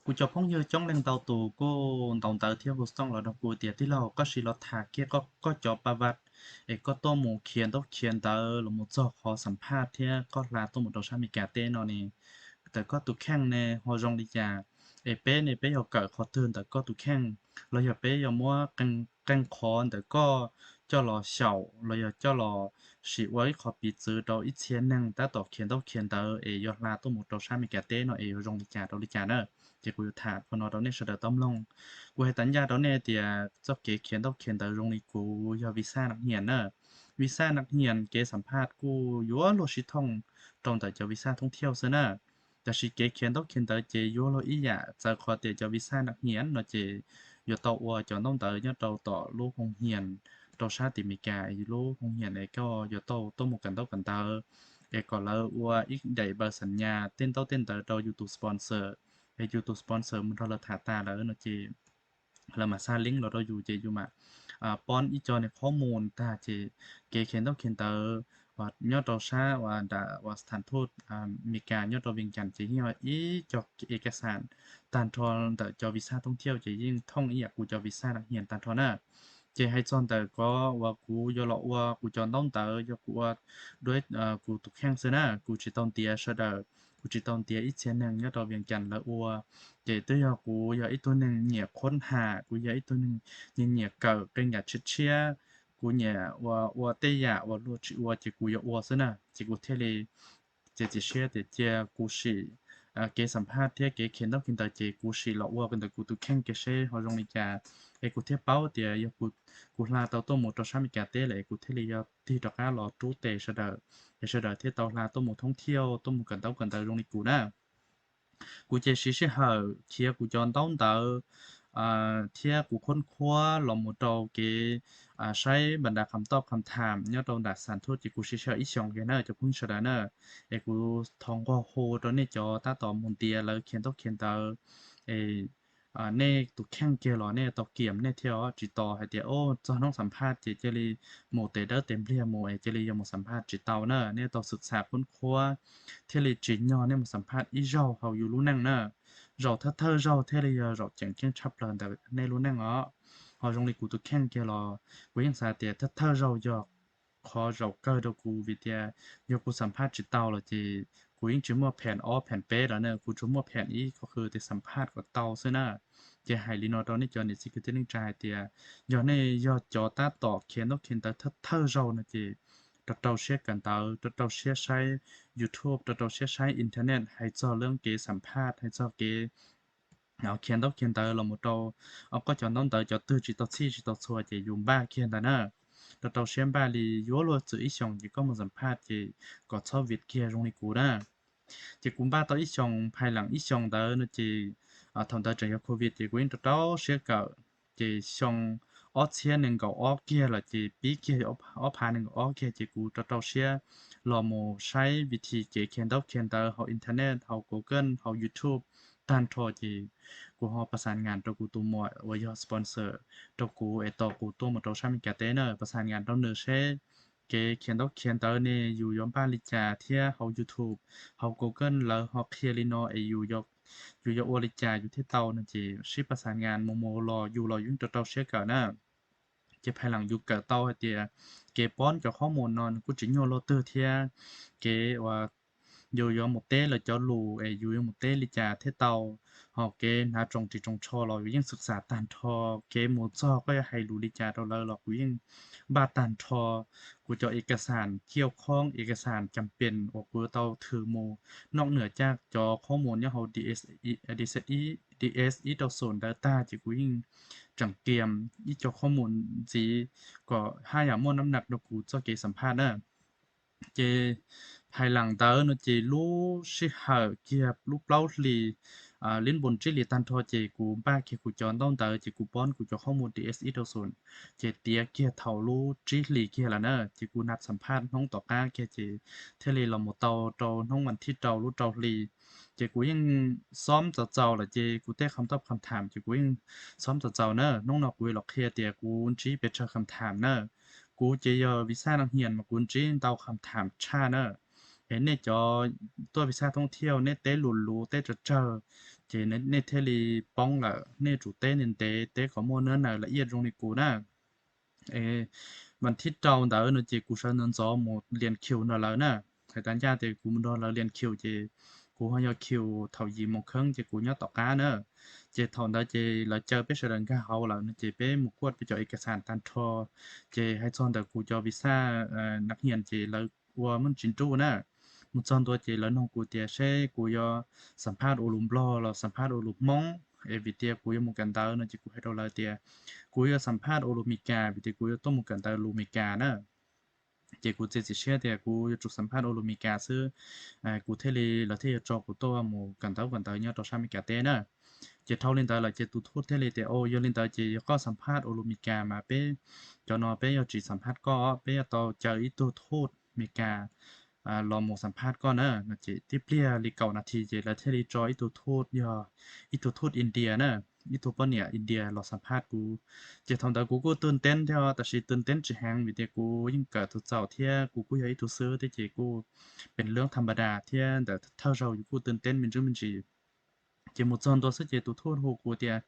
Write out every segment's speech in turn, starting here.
Kuv cov phooj ywg coob leej ntau tus kuj ntaus ntawv thiab hu xov tooj los nug kuv tias, tij laug, koj sim los tham kiag koj cov pa vaj es koj tuaj mus khiav ntaub khiav ntawv los mus txog qhov xam phaj thiab koj hla tuaj mus rau sab Amelikas teb no ne, ntawm koj tus kheej ne ho zoo li cas? Es peb ne peb yuav kawm qhov twg ntawm koj tus kheej, los yog peb yuav muab qee qhov ntawm koj coj los xyaum los yog coj los sim ua ib qho piv txwv rau ib txhia neeg tab tom khiav ntaub khiav ntawv es yuav hla tuaj mus rau sab Amelikas teb no es yuav zoo li cas rau li cas na? Ces kuv yuav tham qhov no rau nej sawv daws tau mloog. Kuv hais tas ncaj rau nej tias txoj kev khiav ntaub khiav ntawv zoo li kuv yog visa naj hias na. Visa naj hias kev xam phaj kuj yuav luag sib thooj rau ntawm cov visa thoob thiauj xwb na. Tab sis kev khiav ntaub khiav ntawv ces yuav luag ib yam, txawv qhov tias cov visa naj hias no ces yuav tau ua cov ntaub ntawv nyob rau tom lub hoo hias rau sab tim Amelikas, lub hoo hias es koj yuav tau tuaj mus kawm ntaub kawm ntawv es kom lawv ua ib daim npaws xam nyas tej ntaub tej ntawv rau yus tus sponsor, es yus tus sponsor mus nrog lawv tham tas lawm no ces lawv mam xa link los rau yus ces yus mam poob ib co niag qhob mus tag ces kev khiav ntaub khiav ntawv nyob rau sab uas nram uas sthas thuj Amelikas nyob rau Vias Cas ces yeej yog ib co ekaxas tag nrho ntawm cov visa thoob thiauj ces yeej thooj ib yam kuv cov visa naj hias tag nrho na. Ces hais txog ntawm kov uas kuv yuav los ua kuv cov ntaub ntawv yog kuv ua dua kuv tus kheej xwb na, kuv tsis tau ntiav sawv daws, kuv tsis tau ntiav ib txhia neeg nyob rau Vias Cas lawv ua. Ces twb yog kuv yog ib tug neeg nyiam qhov ham, kuv yog ib tug neeg nyiam nyiam kawm qee yam tshiab tshiab, kuv nyiam ua ua tej yam uas luag tsis ua ces kuv yuav ua xwb na. Ces kuv thiaj li txiav txim siab tias cia kuv sim kev xam phaj thiab kev khiav ntaub khiav ntawv ces kuv sim los ua ntawm kuv tus kheej kiag seb ho zoo li cas. Es kuv thiaj paub tias yog kuv hla tau tuaj mus rau sab Amelikas teb lawm es kuv thiaj li yuav tig rov qab los rub tes sawv daws, es sawv daws thiaj tau hla tuaj mus thoob thiauj tuaj mus kawm ntaub kawm ntawv zoo li kuv na. Kuv ces siv sij hawm khiav kuv cov ntaub ntawv thiab kuv khoob khuab los mus rau kev saib npas nras kham toj kham tham nyob rau nram sthas thuj ces kuv siv sij hawm ib xyoos kiag na cov phooj ywg sawv daws na. Es kuv thov nqua hu rau nej cov tab tom mus ntiav lawv khiav ntaub khiav ntawv es nej tus kheej kiag los nej tau kiam nej thiab os, tsis tos hais tias txog hnub xam phaj ces cia li mus tes dawb tes npliag mus es cia li yuav mus xam phaj, tsis tau na. Nej tau xwm txha khoob khuab thiaj li tsim nyog nej mus xam phaj ib zaug hauv yus lub neej na. Zaum thawj thawj zaug thiaj li yog zaum tseem ceeb tshaj plaws ntawm nej lub neej os. Ho zoo li kuv tus kheej kiag los kuv yeej xav tias thawj thawj zaug yog qhov zaum kawg rau kuv vim tias yog kuv xam phaj tsis tau los ces kuv yeej tsis muaj pheem ob pheem peb lawm na, kuv tsuas muaj pheem ib ko tias xam phaj kom tau xwb na. Ces hais li no rau nej cov niam txiv kwv tij neej tsa hais tias yog nej yog cov tab tom khiav ntaub khiav ntawv thawj thawj zaug no ces rau rau siab kawm ntawv, rau rau siab saib YouTube, rau rau siab saib internet hais txog lub kev xam phaj, hais txog kev khiav ntaub khiav ntawv los mus rau koj cov ntaub ntawv cov twg tsis tau txhij tsis tau txhua ces yus npaj kiag ntawd na. Rau rau siab npaj li yuav luag txwm ib xyoos ces koj mus xam phaj ces kom txhob vim kiag zoo li kuv na. Ces kuv npaj tau ib xyoos, hais lees ib xyoos ntawd no ces thaum ntawd tseem yog covid ces kuv yeej rau rau siab kawm. Ces xyoo ob txhiab nees nkaum ob kiag los ces pib kiag ob phav nees nkaum ob kiag ces kuv rau rau siab los mus saib vim thi kev khiav ntaub khiav ntawv hauv internet, hauv Google, hauv YouTube tag nrho ces kuv ho pas xas ngas rau kuv tus muam uas yog sponsor rau kuv es tos kuv tuaj mus rau sab Amelikas teb na, pas xas ngas rau nws seb kev khiav ntaub khiav ntawv ne yus yuav npaj li cas thiab hauv YouTube, hauv Google lawv ho qhia li no es yus yuav ua li cas yus thiaj tau no ces sib pas xas ngas mus mus los yus los yeej rau rau siab kawm na. Ces hais lees yus kawm tau hais tias kev poob cov qhob mus no nws kuj tsis nyuaj luaj twg thiab, kev uas yus yuav mus teb lawv cov lus es yus yuav mus teb li cas thiaj tau, ho kev hnav tsoos ris tsoos tsho los yus yeej xwm xas tag nrho, kev mus txog koj yuav hais lus li cas rau lawv los kuv yeej npaj tag nrho. Kuv cov ekaxas ciaj khoob, ekaxas cas pees uas kuv tau thwm mus noj nwam caj cov qhob mus nyob hauv DS ib rau xoom ntawd tag ces kuv yeej tseem kiam ib co qhob mus ntxiv kom haj yam muaj nab nas rau kuv txoj kev xam phaj na. Ces hais lees ntawd no ces lub sij hawm kiag lub plaub hlis, lib npun tsib hlis tag nrho ces kuv npaj kiag kuv cov ntaub ntawv ces kuv poob kuv cov qhob mus DS ib rau xoom, ces tiav kiag thaum lub tsib hlis kiag lawm na ces kuv hnav xam phaj hnub tom qab kiag ces thiaj li los mus tau rau hnub vas thib rau lub rau hli. Ces kuv yeej xob txaus txaus lawm ces kuv tej kham toj kham tham ces kuv yeej xob txaus txaus na. Hnub no kuv los qhia tias kuv ntsib pes tsawg kham tham na. Kuv ces yog visa naj hias mas kuv ntsib ntau kham tham tshaj na. Es nej cov tuaj visa thoob thiauj nej teb lus luv teb tsawg tsawg ces nej thiaj li poob lawm. Nej yuav tsum teb ntev ntev, teb kom muaj nab nas la iaj zoo li kuv na. Mas thib rau ntawd no ces kuv sawv ntxov ntxov mus lias khius nrog lawv na. Hais tas ncaj tias kuv mus nrog lawv lias khius ces kuv ho yog khius thaum yim moos kheeb ces kuv nyob tom qab na. Ces thaum ntawd ces lawv caw peb sawv daws nkag hauv lawm no ces peb mus kuaj peb cov ej kas xas tag nrho. Ces hais txog ntawm kuv cov visa nab hias ces lawv ua muaj tsis nruj na. Mus txog ntua ces lawv nug kuv tias seb kuv yuav xam phaj ua lus Nplog los xam phaj ua lus Hmoob, es vim tias kuv yuav mus kawm ntawv no ces kuv hais rau lawv tias kuv yuav xam phaj ua lus Meskas vim tias kuv yuav tuaj mus kawm ntawv lus Meskas na. Ces kuv txiav txim siab tias kuv yuav tsum xam phaj ua lus Meskas xwb, kuv thiaj li, lawv thiaj yuav tso kuv tuaj mus kawm ntawv kawm ntawv nyob rau sab Meskas teb na. Ces dhau li ntawd lawm ces tus thuj thiaj li tias, o, yog li ntawd ces yog koj xam phaj ua lus Meskas mas peb, cov no peb yuav tsis xam phaj koj, peb yuav tau caw ib tug thuj Meskas los mus xam phaj koj na no. Ces tib pliag li kaum nas this ces lawv thiaj li tso ib tug thuj, yog ib tug thuj India na, ib tug poj niam India los xam phaj kuv. Ces thaum ntawd kuv kuj twb teeb thiab tab sis twb teeb tsis heev vim tias kuv yeej kawm txaus thiab kuv kuj yog ib tug xwb thiab ces kuj pem lub tham pa das thiab ntawm thawj zaug yus kuj twb teeb me ntsis me ntsis. Ces mus txog ntua xwb ces tus thuj hu kuv tias,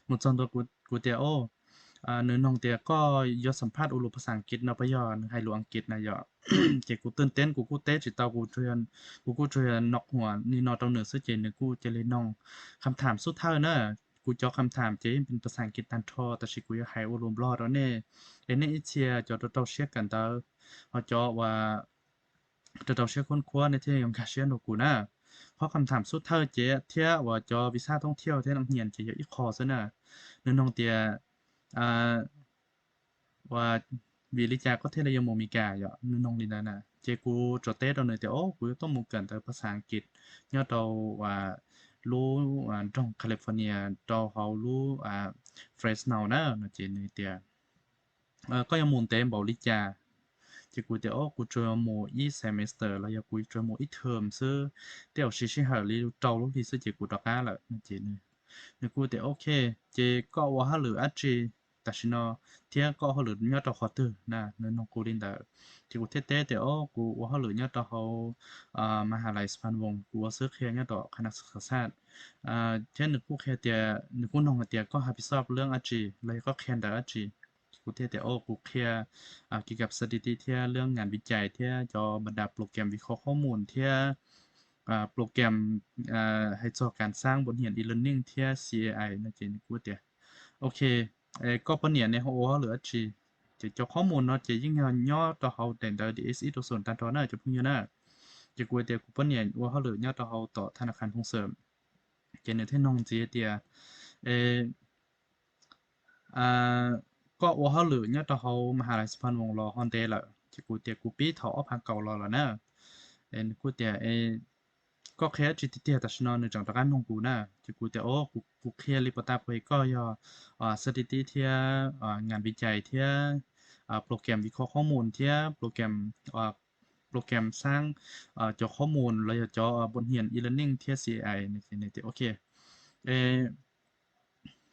mus txog ntua kuv tias, o, nws nug tias koj yuav xam phaj ua lus phas xas As kiv no puas yog, nws hais lus As kiv na yom. Ces kuv twb teeb kuv kuj teb tsis tau, kuv kuj tsuas yog noj huam ni no rau nws xwb ces nws kuj cia li nug kham tham xub thawj na. Kuv cov kham tham ces yeej phas xas As kiv tag nrho tab sis kuv yuav hais ua lus Nplog rau nej, es nej ib txhia cov rau rau siab kawm ntawv, ho cov uas rau rau siab khuab khuab nej thiaj yuav nkag siab nrog kuv na. Qhov kham tham xub thawj ces thiab uas cov visa thoob thiauj thiab nab hias ces yog ib qho xwb na. Nws nug tias uas vim li cas koj thiaj li yuav mus Meskas yom, nws nug li ntawd na. Ces kuv tsuas teb rau nws tias, o, kuv yuav tuaj mus kawm ntawv phas xas As kiv nyob rau uas lub nroog California rau hauv lub Fresno na no. Ces nws tias, koj yuav mus ntev npaum li cas? Ces kuv tias, o, kuv tsuas mus ib semester los yog kuv tsuas mus ib term xwb, tej zaum siv sij hawm li rau lub hli xwb ces kuv rov qab lawm no. Ces nws kuj tias, ok, ces koj ua hauj lwm dab tsi tam sim no thiab koj ua hauj lwm nyob rau qhov twg na? Nws nug kuv li ntawd. Ces kuv thiaj teb tias, o, kuv ua hauj lwm nyob rau hauv Mahalais Suphanawoong, kuv ua xib hwb qhia nyob rau qhab nas xaj. Thiab nws kuj qhia tias, nws kuj nug hais tias koj has phij xob lab dab tsi los yog koj qhia ntawv dab tsi? Kuv thiaj tias, o, kuv qhia kiv kam xab ti ti thiab lab ngas viv cais thiab cov npa das program vim khob qhob mus thiab program hais txog kas xab npua hiam e-learning thiab C A I no. Ces nws kuj tias, ok, koj poj niam ne ho ua hauj lwm dab tsi? Ces cov qhob mus no ces yeej yog nyob rau hauv daim ntawv D S I rau xum tag nrho na cov phooj ywg na. Ces kuv tias kuv poj niam ua hauj lwm nyob rau hauv tom thab nas khas Hoo Xwm. Ces nws thiaj nug ntxiv tias, e, koj ua hauj lwm nyob rau hauv Mahalais Suphanawoong los ho ntev lawm? Ces kuv tias kuv pib thaum ob phav kaum los lawm na. Nws kuj tias, koj qhia dab tsi tiag tiag tam sim no? Nws tseem rov qab nug kuv na. Ces kuv tias, o, kuv qhia li pas tas puas koj yog xab ti ti thiab ngas viv cais thiab program vim khob qhob mus thiab program, program xab cov qhob mus los yog cov npua hiam e-learning thiab C A I no. Ces nws tias, ok,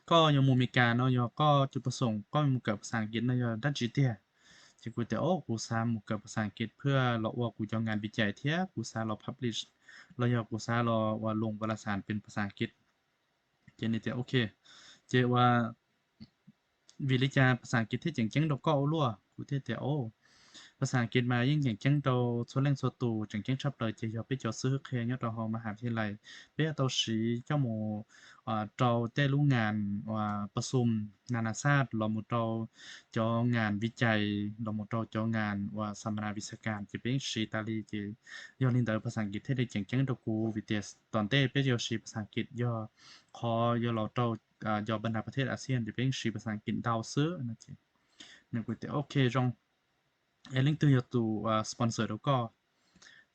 koj yuav mus Meskas no yog koj cov pab xoom koj mus kawm phas xas As kiv no yog dab tsi tiag? Ces kuv tias, o, kuv xav mus kawm phas xas As kiv phwj los ua kuv cov ngas viv cais thiab kuv xav los publish los yog kuv xav los ua loos vas las xas pes phas xas As kiv. Ces nws tias, ok, ces ua vim li cas phas xas As kiv thiaj tseem ceeb rau koj ua luaj? Kuv thiaj tias, o, phas xas As kiv mas yeej tseem ceeb rau txhua leej txhua tus, tseem ceeb tshaj plaws ces yog peb cov xib hwb qhia nyob rau hauv Mahalais, peb yuav tau siv coj mus rau tej lub ngas uas pas xoom nas nas xaj los mus rau cov ngas viv cais los mus rau cov ngas uas xas mas nas vis xas kas ces peb yeej siv tas li. Ces yog li ntawd phas xas As kiv thiaj li tseem ceeb rau kuv vim tias tom ntej peb yuav siv phas xas As kiv yog qhov yuav los rau cov npa das pas thej Asian ces peb yeej siv phas xas As kiv ntau xwb no. Ces nws kuj tias, ok, zoo, es leej twg yog tus sponsor rau koj?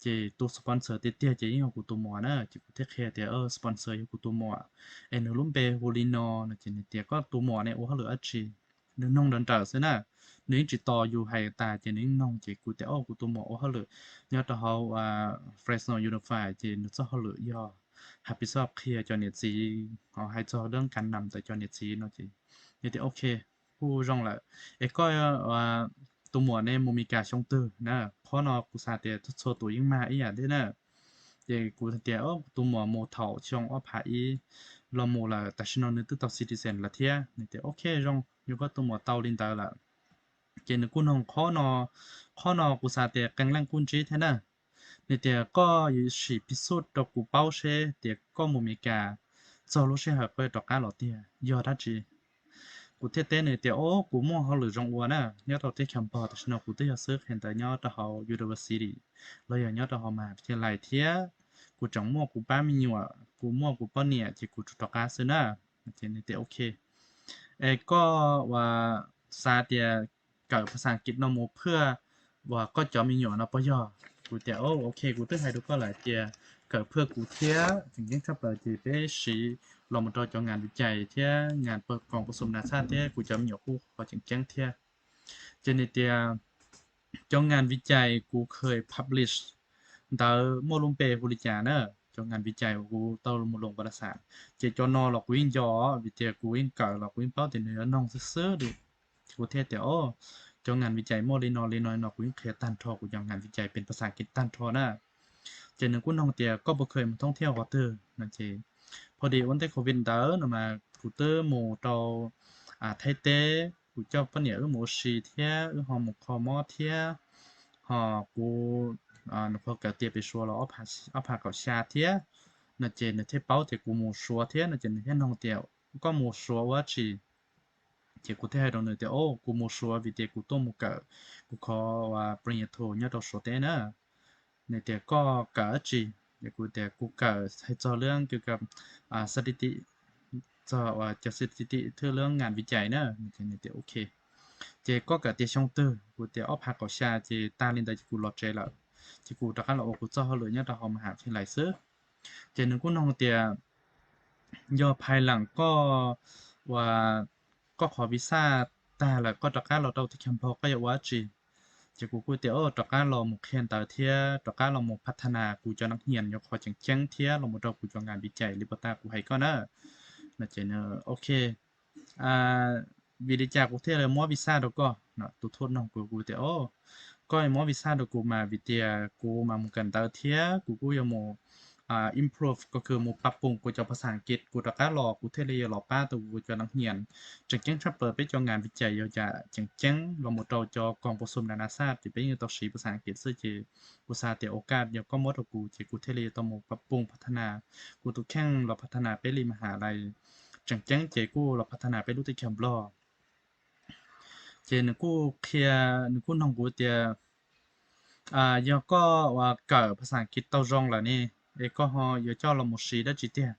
Ces tus sponsor tiag tiag ces yeej yog kuv tus muam na. Ces kuv thiaj qhia tias, sponsor yog kuv tus muam, es nws lub npe hu li no no. Ces nws tias, koj tus muam ne ua hauj lwm dab tsi? Nws nug nrawm nrawm xwb na, nws yeej tsis tos yus hais tas ces nws yeej nug. Ces kuv tias, o, kuv tus muam ua hauj lwm nyob rau hauv Fresno Unified, ces nws txoj hauj lwm yog has phij xob qhia cov niam txiv, hais txog dab kas nas ntawm cov niam txiv no. Ces nws tias, ok, kuj zoo lawm. Es koj tus muam ne mus Meskas xyoo twg na? Qhov no kuv xav tias txhua tus yeej mag ib yam thiab na. Ces kuv tias, Tus muam mus thaum xyoo ob phav ib los mus lawm, tam sim no nws twb tau citizen lawm thiab. Nws tias, Ok, zoo, yog koj tus muam tau li ntawd lawm. Ces nws kuj nug qhov no, qhov no kuv xav tias qee leej kuj ntsib thiab na. Nws tias, Koj yuav sim piv xub rau kuv paub seb tias koj mus Amelikas txog lub sij hawm koj yuav rov qab los tiag yog dab tsi? Kuv thiaj teb nws tias, O, kuv muaj hauj lwm zoo ua na, nyob rau teb chaws Nplog tam sim no kuv twb yog xwb qhia ntawv nyob rau hauv university los yog nyob rau hauv mas thiaj lais thiab. Kuv tseem muaj kuv pab me nyuam, kuv muaj kuv poj niam ces kuv tsuas rov qab xwb na. Ces nws tias, Ok, es koj ua xav tias kawm phas xas As kis no mus phwj uas koj cov me nyuam no puas yog? Kuv tias, O, ok, kuv twb hais rau koj lawm tias kawm phwj kuv thiab, tseem ceeb tshaj plaws ces peb siv los mus rau cov ngas viv cais thiab ngas koom pab xum nas xaj thiab kuv cov me nyuam kuj qhov tseem ceeb thiab. Ces nws tias, Cov ngas viv cais kuv kheev publish ntawd muaj lub npe hu li cas na, cov ngas viv cais kuv tau mus loos pas las xas, ces cov no los kuv yeej nco, vim tias kuv yeej kawm los kuv yeej paub tias nws yuav noog xwb xwb li. Kuv thiaj tias, O, cov ngas viv cais muaj li no li no li no, kuv yeej qhia tag nrho kuv cov ngas viv cais pes phas xas As kis tag nrho na. Ces nws kuj noog tias, Koj puas kheev mus thoob thiab qhov twg no? Ces pho dis ua ntej covid ntawd no mas kuv twb mus rau Thaib teb, kuv coj poj niam wb mus ua si thiab wb ho mus kho mob thiab, ho kuv nws qhuav kawm tiav pem Suav los ob phav kaum xya thiab no. Ces nws thiaj paub tias kuv mus Suav thiab no, ces nws thiaj noog tias, Koj mus Suav ua dab tsi? Ces kuv thiaj hais rau nws tias, O, kuv mus Suav vim tias kuv tuaj mus kawm kuv qhov uas prenatal nyob rau Suav teb na. Nws tias, Koj kawm dab tsi? Ces kuv tias, Kuv kawm hais txog lub kws ka xab ti ti, txog uas cov xab ti ti thwj lub ngas viv cais na. Nws tias, Ok, ces koj kawm tiav xyoo twg? Kuv tias, Ob phav kaum xya. Ces tag li ntawd ces kuv los tsev lawm, ces kuv rov qab los ua kuv txoj hauj lwm nyob rau hauv mas ham thij lais xwb. Ces nws kuj noog tias, Yog phais lees koj ua koj qhov visa tag lawm koj rov qab los rau teb chaws Nplog koj yuav ua dab tsi? Ces kuv kuj tias, O, rov qab los mus qhia ntawv thiab rov qab los mus phas thas nas kuv cov nas hias yuav qhov tseem ceeb thiab los mus rau kuv cov ngas viv cais li pas tas kuv hais koj na. No ces, Ok, vim li cas kuv thiaj li muab visa rau koj? Tus thawj noog kuv, kuv tias, O, koj muab visa rau kuv mas vim tias kuv mas mus kawm ntawv thiab kuv kuj yuav mus improve ko kws mus pab pum kuv cov phas xas As kis, kuv rov qab los kuv thiaj li yuav los pab tau kuv cov nas hias. Tseem ceeb tshaj plaws peb cov ngas viv cais yog yam tseem ceeb los mus rau cov koom pab xum nas xaj ces peb yeej tau siv phas xas As kis xwb. Ces kuv xav tias, Ok, yog koj muab rau kuv ces kuv thiaj li tau mus pab pum phas thas nas kuv tus kheej los phas thas nas peb li mas ham lais tseem ceeb ces kuj los phas thas nas peb lub teb chaws Nplog. Ces nws kuj qhia, nws kuj noog kuv tias, Yog koj ua kawm phas xas As kis tau zoo lawm ne, es koj ho yuav coj los mus siv dab tsi tiag?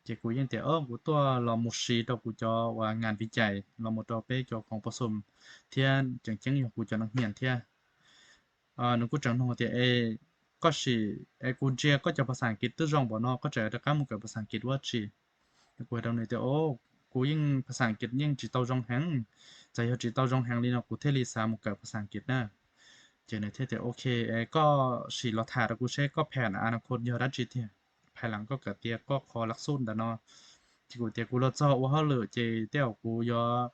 Ces kuv yeej tias, O, kuv tuaj los mus siv rau kuv cov uas ngas viv cais los mus rau peb cov koom pab xum thiab tseem ceeb yog kuv cov nas hias thiab. Nws kuj tseem noog tias, E, koj sim, es kuv ntsia koj cov phas xas As kis twb zoo npaum no koj tseem rov qab mus kawm phas xas As kis ua dab tsi? Kuv hais rau nws tias, O, kuv yeej phas xas As kis yeej tsis tau zoo heev, txawm yog tsis tau zoo heev li no kuv thiaj li xav mus kawm phas xas As kis na. Ces nws thiaj tias, Ok, koj sim los tham rau kuv seb koj phas a na khos yog dab tsi tiag, phais lees koj kawm tiav koj qhov lam xub ntawm no. Ces kuv tias, Kuv los txog ua hauj lwm ces tej zaum kuv yuav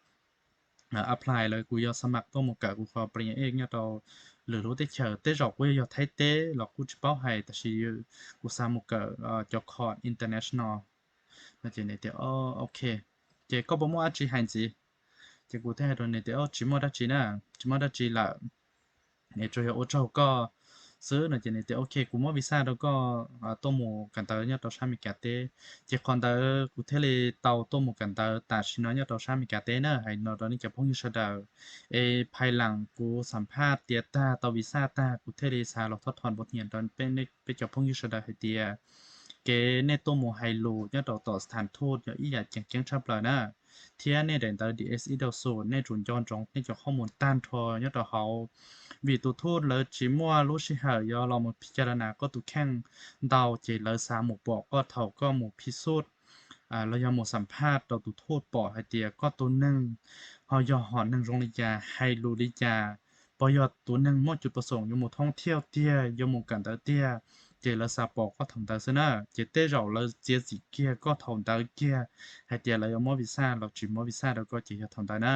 apply lawm kuv yuav xa mas tuaj mus kawm kuv qhov prenatal nyob rau lwm lub teb chaws, tej zaum kuj yog Thaib teb los kuj tsis paub hais, tab sis kuv xav mus kawm cov qhov international no. Ces nws tias, Ok. Ces koj puas muaj dab tsi hais ntxiv? Ces kuv thiaj hais rau nws tias, Tsis muaj dab tsi na, tsis muaj dab tsi lawm, es tsuas yog ua tsaug koj xwb no. Ces nws tias, Ok, kuv muab visa rau koj tuaj mus kawm ntawv nyob rau sab Amelikas teb. Ces qhov ntawd kuv thiaj li tau tuaj mus kawm ntawv tam sim no nyob rau sab Amelikas teb na. Hais no rau nej cov phooj ywg sawv daws, es phais lees kuv xam phaj tiav tag tau visa tag kuv thiaj li xav los thov thov npau hniav rau peb cov phooj ywg sawv daws hais tias kev nej tuaj mus hais lus nyob rau tom sthas thuj yog ib yam tseem ceeb tshaj plaws na. Thiab nej daim ntawv D S ib rau xus nej tsum nco ntsoov nej cov qhob mus tag nrho nyob rau hauv, vim tus thuj lawv tsis muaj lub sij hawm yuav los mus phij cas las nas koj tus kheej ntau, ces lawv xav mus pom koj thaum koj mus phij xub los yog mus xam phaj rau tus thuj pom hais tias koj tus neeg ho yog hom neeg zoo li cas, hais lus li cas, puas yog tus neeg muaj cov pab xoom yuav mus thoob thiab tiag, yuav mus kawm ntawv tiag, ces lawv xav pom koj thaum ntawd xwb na. Ces tej zaum lawv txiav txim kiag koj thaum ntawd kiag hais tias lawv yuav muab visa los tsis muab visa rau koj ces yog thaum ntawd na.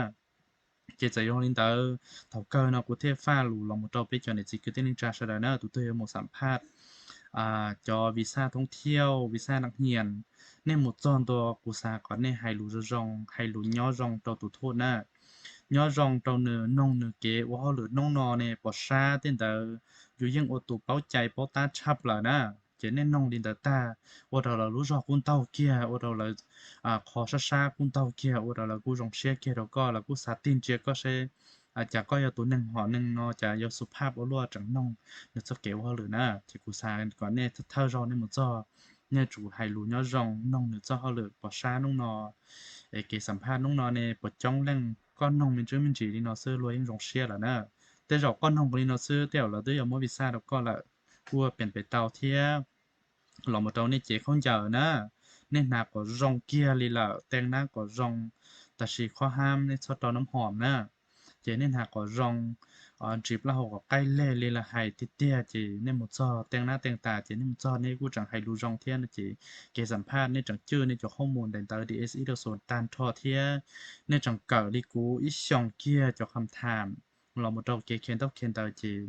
Ces txawm yog li ntawd thaum kawg no kuv thiaj faj lus los mus rau peb cov niam txiv kwv tij neej tsa sawv daws na, tus twg yuav mus xam phaj cov visa thoob thiauj, visa naj hias, nej mus txog ntua kuv xav kom nej hais lus zoo zoo, hais lus nyob zoo rau tus thuj na, nyob zoo rau nws, noog nws kev ua hauj lwm hnub no ne puas sab tej ntawd, yus yeej ua tus paub cai paub tab tshaj plaws na. Ces nej noog li ntawd tag, ua rau lawv lub zog kuj ntaug kiag, ua rau lawv qhov sab sab kuj ntaug kiag, ua rau lawv kuj zoo siab kiag rau koj, lawv kuj xav tig ntsia koj seb cas koj yog tus neeg hom neeg no, cas yog xu phaj ua luaj tseem noog nws txoj kev ua hauj lwm na. Ces kuv xav kom nej thawj zaug nej mus txog, nej tsum hais lus nyob zoo, noog nws txoj hauj lwm puas sab hnub no, es kev xam phaj hnub no ne puas coob leej, koj noog me ntsis me ntsis li no xwb luag yeej zoo siab lawm na. Tej zaum koj noog li no xwb tej zaum lawv twb yuav muab visa rau koj lawm, kuj peem pem tau thiab. Los mus rau nej cev khaub ncaws na, nej hnav kom zoo kiag li lawm, teeb nab kom zoo, tab sis qhov hab nej txhob rau nab hom na. Ces nej hnav kom zoo, ntsis plaub hau kom qaij leg li lawv hais tiag tiag, ces nej mus txog teeb nab teeb tas ces nej mus txog nej kuj tseem hais lus zoo thiab no ces kev xam phaj nej tseem cwj nej cov qhob mus ntais ntawv D S ib rau xus tag nrho thiab, nej tseem kawm li kuv ib xyoos kiag cov kham tham los mus rau kev khiav ntaub khiav ntawv ces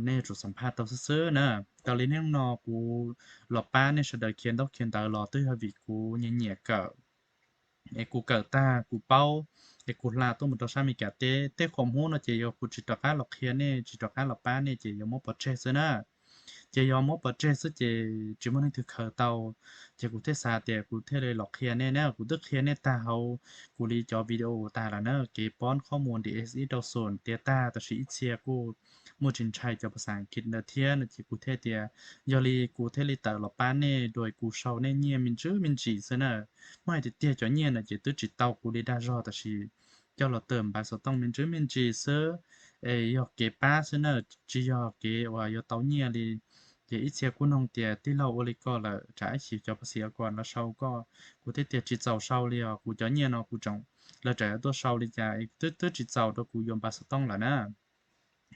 nej yuav tsum xam phaj tau xwb xwb na. Raws li hnub no kuv los pab nej sawv daws khiav ntaub khiav ntawv los twb yog vim kuv nyiam nyiam kawm, es kuv kawm tag kuv paub, es kuv hla tuaj mus rau sab Amelikas teb. Tej qhov hub no ces yog kuv tsis rov qab los qhia nej, tsis rov qab los pab nej ces yuav muab pov tseg xwb na. Ces yog muab pov tseg xwb ces tsis muaj leej twg khaws tau. Ces kuv thiaj xav tias kuv thiaj li los qhia nej na, kuv twb qhia nej tag hauv kuv li cov video tas lawm na, kev pov qhob mus D S ib rau xus tiav tag, tab sis ib txhia kuj muaj tsis ntshai cov phas xas Askiv ntawd thiab no ces kuv thiaj tias yog li kuv thiaj li tawm los pab nej dua, kuv sau nej nyiaj me ntsis me ntsis xwb na. Muaj hais tiag tiag cov nyiaj no ces twb tsis tau kuv li dag zog, tab sis coj los tawm npav xov tooj me ntsis me ntsis xwb, es yog kev pab xwb na, tsis yog kev uas yuav tau nyiaj li. Ces ib txhia kuj noog tias tij laug ua li ko lawm tsam ib chim cov phas xas Askiv lawv sau koj, kuv thiaj tias tsis txaus sau li os, kuv cov nyiaj no kuv tseem, lawv tsam yuav tuaj sau li cas twb twb tsis txaus rau kuv yuav npav xov tooj lawm na.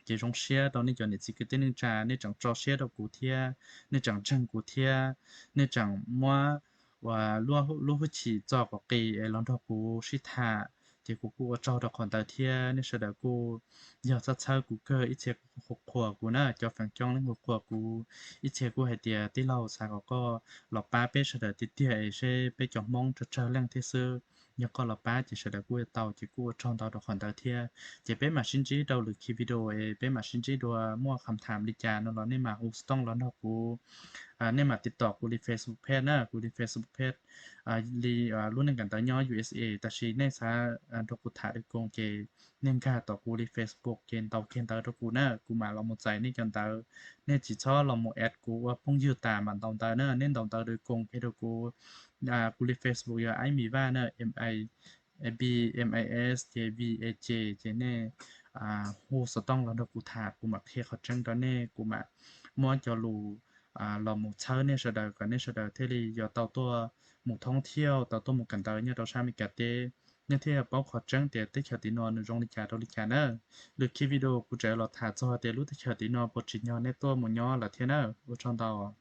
Ces zoo siab rau nej cov niam txiv kwv tij neej tsa, nej tseem tso siab rau kuv thiab, nej tseem ntseeg kuv thiab, nej tseem muab uas lub hwj chim txo kom qis es los nrog kuv sib tham, ces kuv kuj ua tsaug rau qhov ntawd thiab. Nej sawv daws kuj yog txhawb txhawb kuv kawg, ib txhia kuj qhuas qhuas kuv na, cov feem coob leej qhuas qhuas kuv, ib txhia kuj hais tias tij laug xav kom koj los pab peb sawv daws tiag tiag es seb peb cov Hmoob tsawg tsawg leej thiab xwb, yog koj los pab ces sawv daws kuj yuav tau, ces kuj ua tsaug ntau rau qhov ntawd thiab. Ces peb mam sib ntsib rau lwm khi video es peb mam sib ntsib dua, muaj kham tham li cas no los nej mam hu xov tooj los nrog kuv, nej mam tiv tom kuv li Facebook page na, kuv li Facebook page li lub neej kam ntawv nyob U S A, tab sis nej xav nrog kuv tham dua koos ces nej nkag tom kuv li Facebook ces ntaus kiag ntawv rau kuv na, kuv mam los mus txais nej cov ntawv. Nej tsis txhob los mus add kuv ua phooj ywg tas mam ntaus ntawv na, nej ntaus ntawv dua koos kiag rau kuv. Kuv li Facebook yog Aib Mis Vaj na, M I B M I S ces V A J, ces nej hu xov tooj los nrog kuv tham, kuv mam qhia qhov tseeb rau nej, kuv mam muab cov lus los mus txhawb nej sawv daws kom nej sawv daws thiaj li yuav tau tuaj mus thoob thiauj, tau tuaj mus kawm ntawv nyob rau sab Amelikas teb, nej thiaj paub qhov tseeb tias teb chaws tim no nws zoo li cas rau li cas na. Lwm khi video kuv tseem los tham txog tias lub teb chaws tim no puas tsim nyog nej tuaj mus nyob lawm thiab na. Ua tsaug ntau.